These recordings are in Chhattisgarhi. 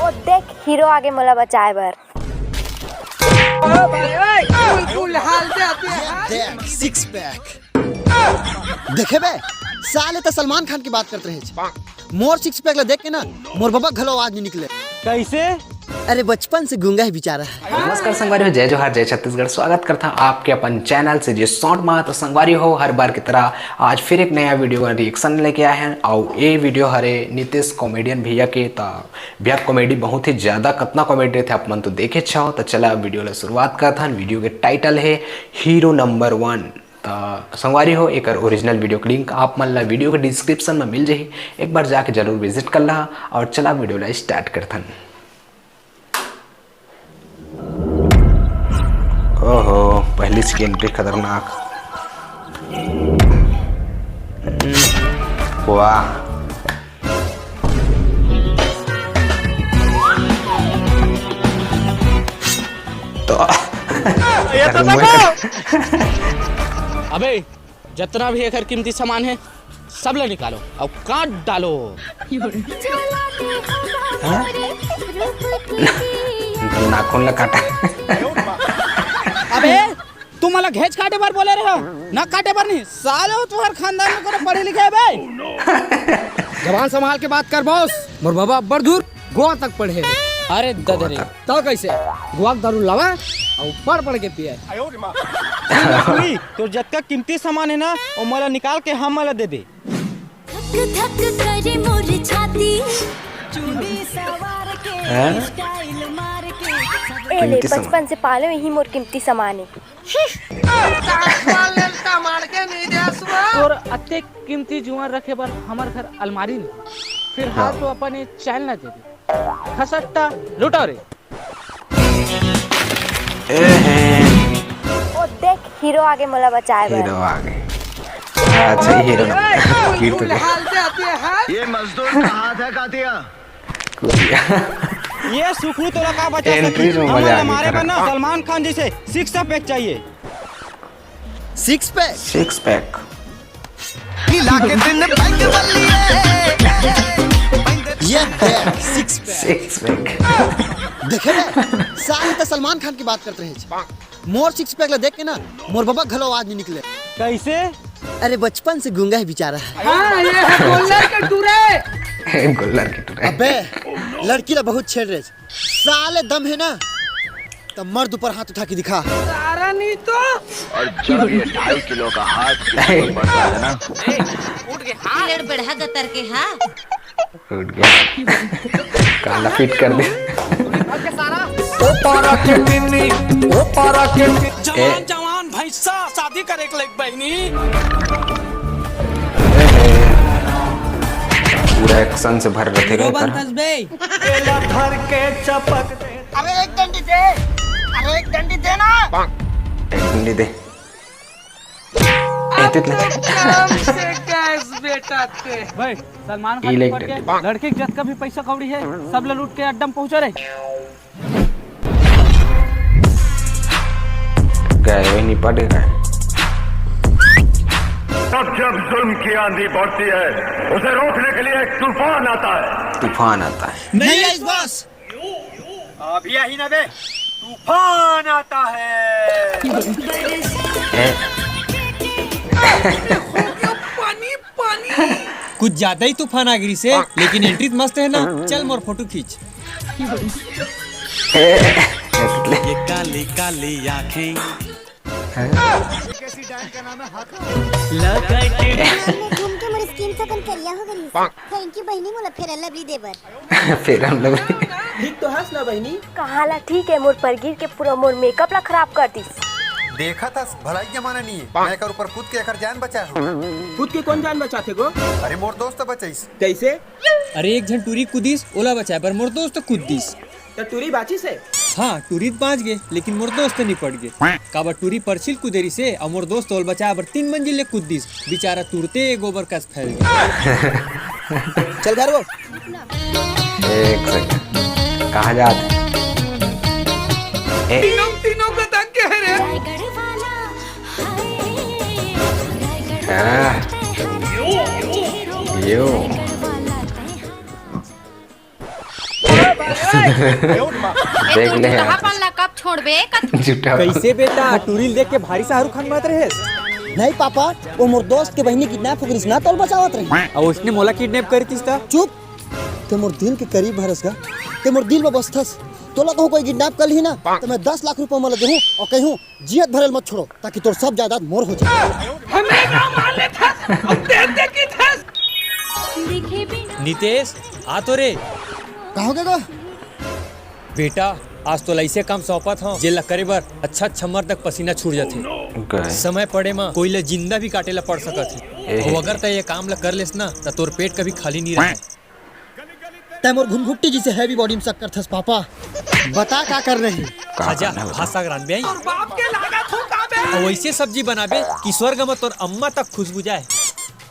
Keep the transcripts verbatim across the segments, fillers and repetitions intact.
ओ देख, हीरो आगे मोला बचाए बर। देख, सिक्स पैक। देखे बे, साले त सलमान खान की बात करत रहे। मोर सिक्स पैक ला देख के ना, मोर बबा घलो आवाज नहीं निकले। कैसे? अरे, बचपन से गूंगा है बेचारा। नमस्कार संगवारी हो, जय जोहार, जय छत्तीसगढ़। स्वागत करता आपके अपन चैनल से जे शॉर्ट मा। तो संगवारी हो, हर बार की तरह आज फिर एक नया वीडियो का रिएक्शन लेके आए हैं। और ये वीडियो हरे नीतीश कॉमेडियन भैया के। तो भैया कॉमेडी बहुत ही ज्यादा, कतना कॉमेडी थे आप मन तो देखे छो। तो चला वीडियो ला शुरुआत करथन। वीडियो के टाइटल है हीरो नंबर वन। तो संगवारी हो, एकर ओरिजिनल वीडियो के लिंक आप मन ला वीडियो के डिस्क्रिप्शन में मिल जाही, एक बार जाके जरूर विजिट कर ला। और चला वीडियो ला स्टार्ट करथन। ओहो, पहली सी एंट्री खतरनाक। वाह। तो ये तो देखो। अबे, जितना भी एकर कीमती सामान है, सब ले निकालो और काट डालो। हाँ? नाखून ला काटा। अबे, तुम मला घेच काटे बर बोले रहे हो, ना काटे बर नहीं। साले हो, तुम्हारे खानदान में कोनो पढ़े लिखे है बे? जबान संभाल के बात कर बॉस। मोर बाबा अब्बड़ दूर गोवा तक पढ़े। अरे ददरे। तो कैसे? गोवा के दारू लावा और पढ़ पढ़ के पिए। सुनी, तोर जतका कीमती सामान है ना, वो मला निकाल के हम मला दे दे। धक धक करे मोर छाती। चूड़ी सवार के, हैं? स्टाइल मार के। ए ले, कीमती सामान। बचपन से पाले, यही मोर कीमती सामान है। तोर अतेक कीमती जुआर रखे बर हमर घर अलमारी नहीं, फिर हाँ। हाँ तो अपन ये चैन ला दे दे। खसट्टा लुटाओ रे। ए हे। ओ देख, हीरो आगे मोला बचाए बर। हीरो आगे। अच्छा, हीरो ना। गिर तो गया। ये मजदूर का हाथ है कातिया। ये सुखरू तोला का बचा एंट्री सकही? में मजा हमन आ गई मारे बर ना खतरनाक। सलमान खान जैसे सिक्स पैक चाहिए। Six pack. Six pack. ये pack, six pack. Six pack. देखे ना, साले त सलमान खान की बात करत रहे। मोर सिक्स पैक ला देख के ना, मोर बबा घलो आवाज नहीं निकले। कैसे? अरे, बचपन से गूंगा है बेचारा। हाँ, ये है गोल्लर के टूरे। गोल्लर के टूरे। अबे, लड़की ला बहुत छेड़ रहे। साले दम है ना, तो मर्द ऊपर हाथ उठा के दिखा। सारा नहीं तो। और जब ये ढाई किलो का हाथ किसी पर पड़ता है ना। उठ गया। बढ़ा गतर के, हाँ। उठ गया। काला फिट कर दे। ओ पारा के मिनी, ओ पारा के मिनी। जवान, जवान भैंसा, शादी करे के लायक बहनी। पूरा एक्शन से भर रखे गए कर। बे। एला धर के चपक दे। अरे एक डंडी दे, अरे एक डंडी दे ना। एक डंडी दे। ए, तितले। काम से गैस बेटा ते। भाई, सलमान खान ई ले एक पकड़ के डंडी। लड़की के जतका भी पैसा कौड़ी है, सब ले लूट के अड्डा में पहुंचा रे। गए, वही निपट गए। तब जब जुल्म की आंधी बढ़ती है, उसे रोकने के लिए एक तूफान आता है। तूफान आता है। नहीं आइस बॉस। अभी यही ना बे, तूफान आता है। ए? पानी, पानी। कुछ ज्यादा ही तूफान आ गिरी से, लेकिन एंट्री तो मस्त है ना। चल मोर फोटो खींच। ए, ए, तितले। ये काली काली आंखें। हैं? घूम के मोर स्किन सकन करिया हो गई। थैंक यू बहिनी, मोला फेयर लवली दे बर। Fair lovely. ठीक तो हस ना बहिनी? कहाँ ला ठीक है, मोर परगीर के पूरा मोर मेकअप ला खराब कर दिस। देखा था, भलाई जमाना नहीं है। मैं एकर ऊपर कूद के एकर जान बचा हूँ। कूद के कौन जान बचाथे गो? अरे मोर दोस्त बचाइस। कैसे? अरे एक झन टूरी कूदिस, ओला बचाए बर मोर दोस्त कूद दिस। त टूरी बाँचिस हे? हाँ, टूरी त बाँच गे, लेकिन मोर दोस्त निपट गे। काबर टूरी परछी ल कुदेरिस हे, अउ मोर दोस्त ओला बचाए बर तीन मंजिल ले कूद दिस। बेचारा तुरते गोबर कस फैल गे। चल घर वो। एक सेकंड, कहाँ जात? ए। तीनों, तीनों का दंग के है रे। हाँ। यो। देख ले यार। कहाँ पल्ला कब छोड़बे? कत- झूठा। कैसे बेटा, टूरी ल देख के भारी शाहरुख खान बनत रहेस? नहीं पापा, वो मोर दोस्त के बहिनी किडनैप हो गइस ना, तोल बचावत रही। अउ उसने मोला किडनैप करितिस त? चुप, ते मोर दिल के करीब हरस गा, ते मोर दिल में बसथस। तोला कहूँ कोई किडनैप कर लिही ना, तो मैं दस लाख रुपया मोला देहूँ और कहूँ, जियत भरल मत छोड़ो, ताकि तोर सब जायदाद मोर हो जाए। हमरे गांव मार ले थस, अब देख देख की थस। नितेश, आ तो रे। का हो गे गो? बेटा, आज तोला अइसे काम सौंपत हंव, जेला करे बर अच्छा अच्छा मर्द तक पसीना छूट जाथे। गए। समय पड़े म कोई ल जिंदा भी काटे ला पड़ सकत हे। एहे। अउ अगर तैं ये काम ला कर लेस ना, त तोर पेट कभी खाली नहीं रहे। तैं मोर घुनघुट्टी जइसे हैवी बॉडी में शक करथस पापा। बता का कर रही? का खा जा, करना है बता? भात साग रांधबे आई। तोर बाप के लागा थूका बे। अउ वैसे सब्जी बनाबे कि स्वर्ग में तोर अम्मा तक खुशबू जाए।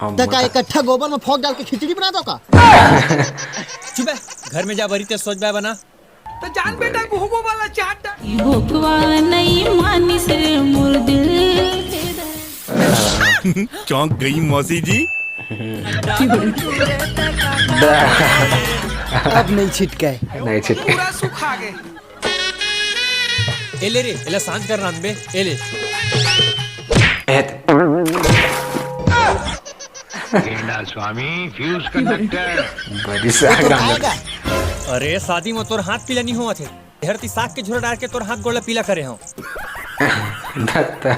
अम्मा तैं का तक। इकट्ठा गोबर में फोंक डाल के खिचड़ी बना दो का? चुप है, घर में जा बरी ते सोच बाय बना। तो जान बेटा, गुहगो वाला चाट। भोकवा नहीं मानिस रे मोर दिल के दर्द। चौंक गई मौसी जी। अब नहीं छिटके। नहीं छिटके। पूरा सुखा गए। ए ले रे, एला सांझ कर रांधबे, ए ले। एत। गेंडा स्वामी, फ्यूज कंडक्टर। बड़ी साग रांधत। अरे, शादी में तोर हाथ पीला नहीं होवत हे। धरती साग के झोरा डाल के तोर हाथ गोड़ ला पीला करे हंव। धत्ता।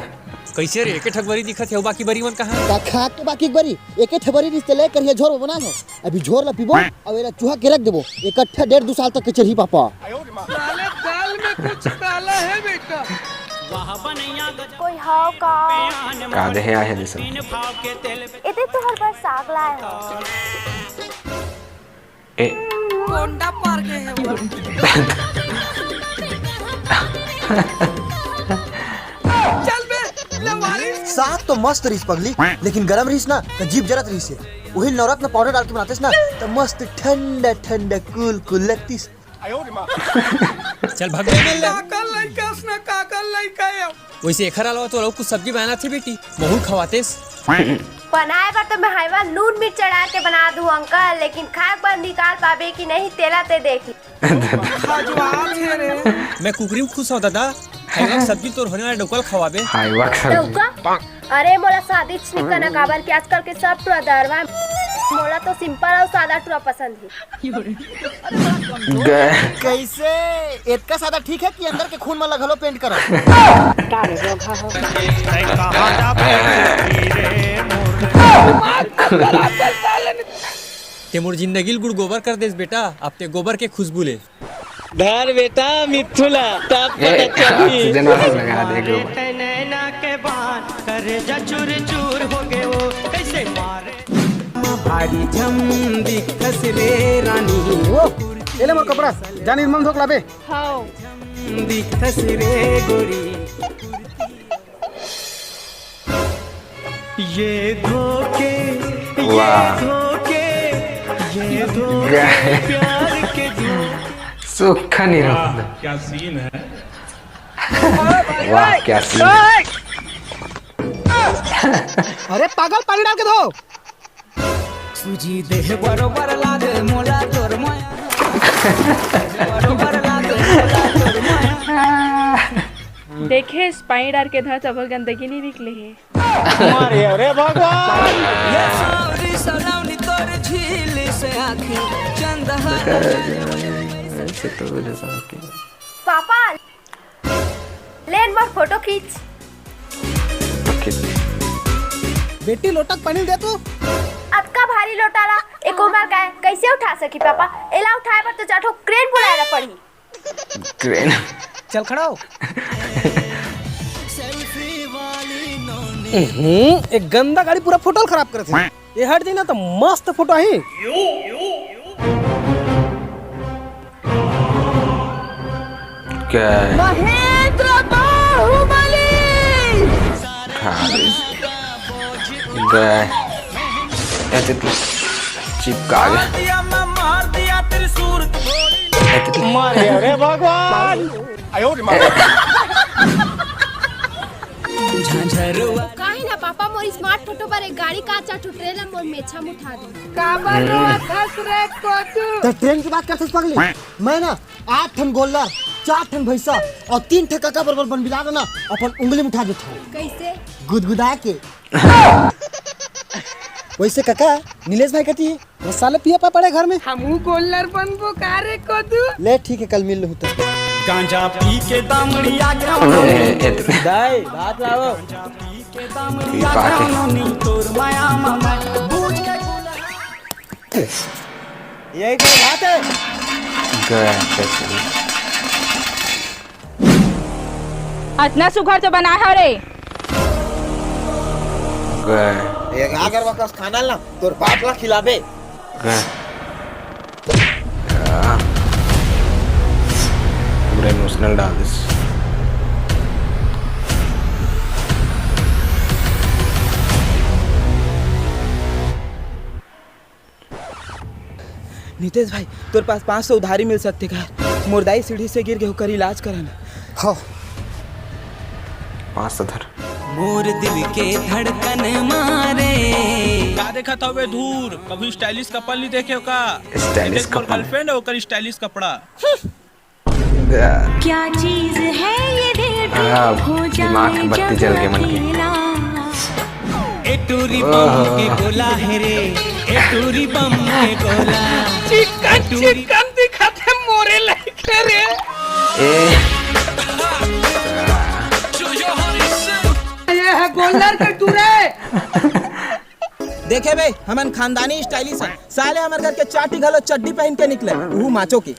कैसे रे, एके ठक बरी दिखत हे, बाकी बरी मन कहाँ हे? का खा के बाकी बरी, एके ठक बरी रिश्ते ले करिया झोर बना लो। अभी झोर ला पीबो, अब एला चुहा के रख देबो। इकट्ठा डेढ़ दो साल तक के चलही पापा। साले दाल में कुछ काला है बेटा। कोई हाव का? का देहे आहे दिसन? एदे तुहर बर साग लाए हो। ए। कोंडा पार गए हैं वो। चल बे, लंबारी। साग तो मस्त रहिस पगली, लेकिन गरम रहिस ना, त जीभ जरत रहिस हे। वही नवरत्न पाउडर डाल के बनातेस ना, त मस्त ठंडा ठंडा कूल कूल लगतीस। चल भाग बे, मिल ले। काकर लइका अस ना, काकर लइका हे। वैसे एखर अलावा तो अउ कुछ सब्जी बनाना थी बेटी, महू ल खवातेस। बनाए बर तो मैं हाईवा नून मिर्च चढ़ा के बना दूं अंकल, लेकिन खाए बर निकाल पाबे कि नहीं तेला ते देखी। खजवात हे रे। मैं कुकरी में खुश हूँ दादा, हाईवा सब्जी तोर होने वाला डौका ल खवाबे। हाईवा सब्जी। डौका? अरे मोला शादी च नहीं करना काबर कि आजकल के सब टुरा दरवा। मोला तो सिंपल और सादा टुरा पसंद है। गए। कैसे? इतका सादा ठीक है कि अंदर के खून मन ला घलो पेंट करा? का रे रोगहा हो? ते मोर जिंदगी ल गुड़ गोबर कर देस बेटा, अब ते गोबर के खुशबू ले। धर बेटा मिथुला, तब ए, पता चली। ऑक्सीजन वाला लगा दे गो। मारे तै नैना के बाण, करेजा चूर चूर हो गए वो, कैसे मारे। भारी झम दिखस रे रानी। ओ, एले मोर कपड़ा, जानी मन धोक लाबे। हाँ। दिखस रे गोरी। ये धोखे, ये वाह। धोखे, ये धोखे गए। प्यार के धोखे। सूखा नहीं रहता। क्या सीन है? वाह, क्या सीन है। अरे पागल, पानी डाल के धो। सूजी देह बरोबर लागे मोला तोर माया। बरोबर लागे मोला तोर माया। देखे, पानी डार के धर, तब गंदगी नहीं निकले हे। मारे, अरे भगवान। ये सावरी सलावनी तोर झील से आँखी चंदहा। ऐसे तो बोले साहब के। पापा, लेन मोर फोटो खींच। खींच। बेटी, लोटा के पानी दे तू। अतका भारी लोटा ला एक उमर का है, कैसे उठा सकी पापा? एला उठाए बर तो चार ठो क्रेन बुलाए ला पड़ही। क्रेन। चल खड़ा हो। हम्म, एक गंदा गाड़ी पूरा फोटो ल खराब करत हे। ये हट जाई ना तो मस्त फोटो आही। क्या है? महेंद्र बाहुबली। खा गई। गए। ऐसे तो चिपका गया। मार दिया, मैं मार दिया, तेरी सूरत घोड़ी। ऐसे तो मारे, अरे भगवान। झांझरुआ। काहे ना पापा मोर स्मार्ट फोटो पर एक गाड़ी का चार ठो ट्रेन ला मोर मेछा में उठा दे। काबर रोवत हस रे कोचू? तो ट्रेन की बात करते पगली। मैं ना आठ ठन गोल्लर, चार ठन भैंसा अउ तीन ठन कका बरोबर बनबिला ल ना अपन उंगली म उठा देथंव। कइसे? गुदगुदा के। वइसे कका, नीलेश भाई कति हे? वो साले पिया पा पड़े घर में। हमू गोल्लर बनबो का रे कोदू? ले ठीक हे, कल मिल लूहूं त। गांजा पी के दामड़िया के ए, ए, दाई, भात लाओ। पी के दामड़िया पा के। के तोर माया मा मैं बूझ के यही तो बात है। गया, गया। अतना सुघर तो बनाए हव रे। गए। एक अगर वकस खाना ला, तोर बाप ला खिलाबे। गए। आ, पूरा इमोशनल डाल दिस। नितेश भाई, तोर पास पाँच सौ उधारी मिल सकथे का? मोर दाई सीढ़ी से गिर गे, ओकर इलाज करना। हाँ। पाँच सौ धर। मोर दिल के धड़कन मारे। का देखत हवे धूर? कभी स्टाइलिश कपल नहीं देखे हो का? Stylish couple. गर्लफ्रेंड है, ओकर स्टाइलिश कपड़ा। क्या चीज है ये दिल पे? हाँ, हो जाए दिमाग बत्ती जल के मन के। ए टूरी बम के गोला है रे, ए टूरी बम के गोला। चिकन, चिकन दिखत हे मोरे लइके रे। ए। ये है गोल्लर के टूरे। देखे बे, हमन खानदानी स्टाइलिश हन। साले हमर घर के चाटी घलो चड्डी पहिन के निकले, उहू माचो के।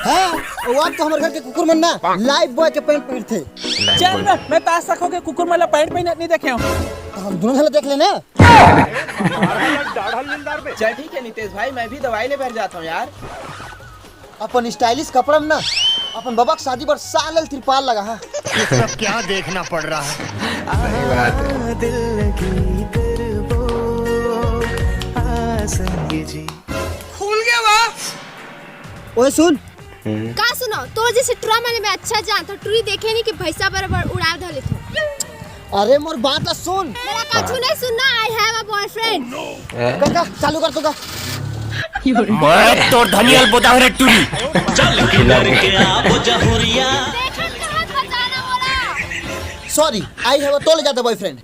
हाँ, वो अब तो हमर घर के कुकुर मन ना लाइफ बॉय के पैंट पहिरथे। चल बे, मैं ताज सखो के कुकुर मन ला पैंट पहिनत नहीं देखे हूँ। तो हम दोनों झन ला देख लेना। चल ठीक है नितेश भाई, मैं भी दवाई ले बर जाता हूँ यार। अपन स्टाइलिश कपड़ा में ना अपन बबा के शादी बर साल ल तिरपाल लगा है। ये सब क्या देखना पड़ रहा है? सही बात है। दिल की करबो आ संग जी। खुल गया वाह। ओए सुन। हम्म। का सुनो, तोर जइसे टुरा मन मैं अच्छा जानथों, टुरी देखे नहीं कि भैंसा बराबर उड़ाव धर लेथों। अरे मोर बात ला सुन। मोला कछु नहीं सुनना, I have a boyfriend। ए? का, का, चालू कर तो का। मैं तोर धनियल बोता हूँ रे टुरी। चल किनारे के आ बोझा हुरिया। देखन तो मत बचाना मोला। Sorry, I have a तोले ज्यादा boyfriend।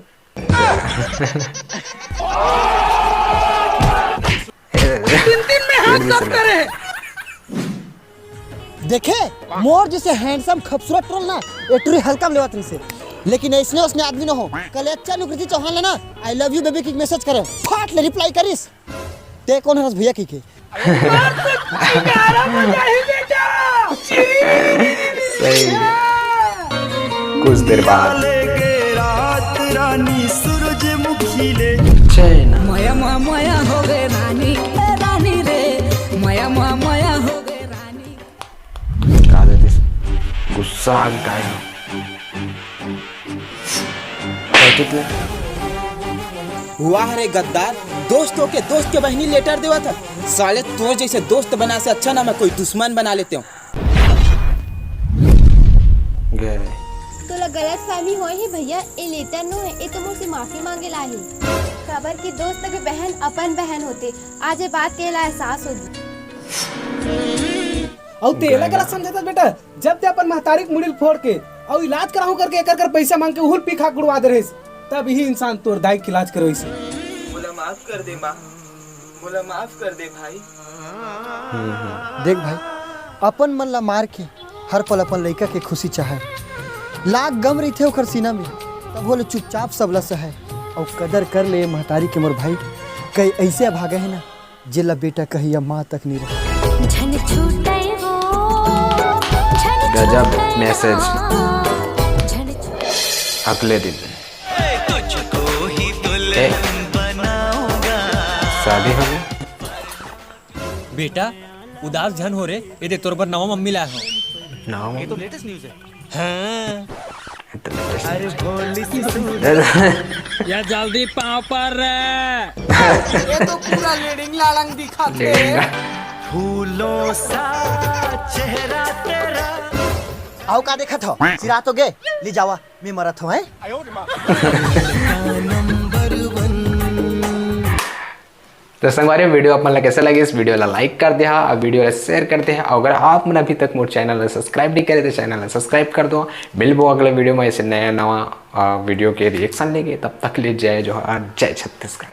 दिन दिन में हाथ साफ करे। देखे, मोर जइसे handsome खूबसूरत टुरा ल ना, ए टुरी हल्का में लेवत रहिसे। लेकिन अइसने ओइसने आदमी न हो। कल अच्छा नुकृति चौहान ला ना, "I love you baby" कहिके message करे, फाट ले reply करिस। ते कोन हरस भैया कहिके? सही। कुछ देर बाद। लेके रात रानी सूरजमुखी ले। चैना। मया मया मया हो गए रानी, ए रानी रे। मया मया मया हो गए रानी। का देतिस? गुस्सा आ गया काय हो? कहते थे। वाह रे गद्दार, दोस्त होके दोस्त के बहिनी letter देवत हे। साले तोर जइसे दोस्त बना से अच्छा ना मैं कोई दुश्मन बना लेते हूँ। गए। तोला गलतफहमी होए हे भैया, ए letter नो हे, ए तो मोर से माफी मांगे ला हे। काबर कि दोस्त के बहन अपन बहन होथे। आज ए बात के ला एहसास होगे। अउ ते एला गलत समझत हस बेटा, जब ते अपन महतारी के मुड़ी ल फोड़ के अउ इलाज कराहूं करके एकर कर पैसा मांग के उहू ल पी खा के उड़वा दे रहिस, तब इही इंसान तोर दाई के इलाज करवाइस। मोला माफ कर दे माँ, मोला माफ कर दे भाई। हम्म, हम्म। देख भाई, अपन मन ला मार के हर पल अपन लइका के खुशी चाहे। लाख गम रहिथे ओकर सीना में, तभो ले चुपचाप सबला सहे। अउ कदर कर ले महतारी के मोर भाई, कई अइसे अभागा हे ना, जेला बेटा कहिया माँ तक नहीं रहे। झन छूटे वो, झन गजब छूटे message। वो, झन छूटे। अगले दिन। तुझको ही दुल्हन ए। बनाऊंगा। शादी हो गई? बेटा, उदास झन हो रे, ए दे तोर बर नवा मम्मी लाए हो। नवा मम्मी? ये तो latest news है। हाँ। अरे भोली सी सूरत। या जल्दी पाँव पर रे। ये तो पूरा लेडिंग लालंग दिखाते हैं। फूलों सा चेहरा तेरा। अउ का देखत हो? सिरा तो गे, ले जावा, मैं मरत हूँ, हैं? Number one। तो संगवारी, video आप मन ला कैसे लगे? इस video ला like कर दे हा, अब video ला share कर दे हा। अगर आप मन अभी तक मोर channel ला subscribe नहीं करे तो channel ला subscribe कर दो। मिलबो अगले video में ऐसे नया नवा video के reaction लेके। तब तक ले जय जोहार, जय छत्तीसगढ़।